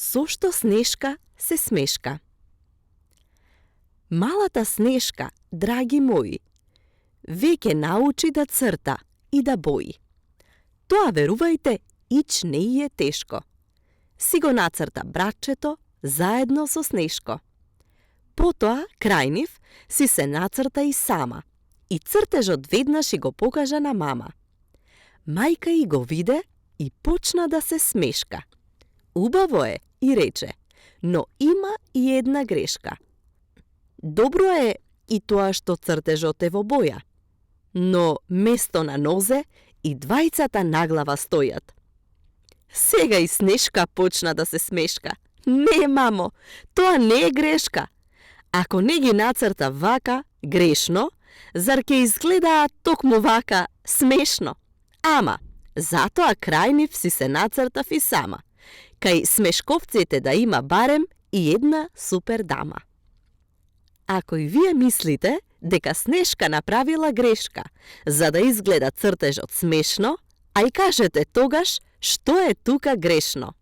Зошто Снежка се смешка? Малата Снежка, драги мои, веќе научи да црта и да бои. Тоа, верувајте, ич не е тешко. Си го нацрта братчето заедно со Снежко. Потоа, крај нив, си се нацрта и сама, и цртежот веднаш и го покажа на мама. Мајка и го виде и почна да се смешка. Убаво е, и рече, но има и една грешка. Добро е и тоа што цртежот е во боја, но место на нозе и двајцата наглава стојат. Сега и Снежка почна да се смешка. Не, мамо, тоа не е грешка. Ако не ги нацрта вака, грешно, зар ќе изгледаат токму вака смешно? Ама, затоа крај нив си се нацртав и сама. Кај смешковците да има барем и една супер дама. Ако и вие мислите дека Снежка направила грешка за да изгледа цртежот смешно, ај кажете тогаш што е тука грешно.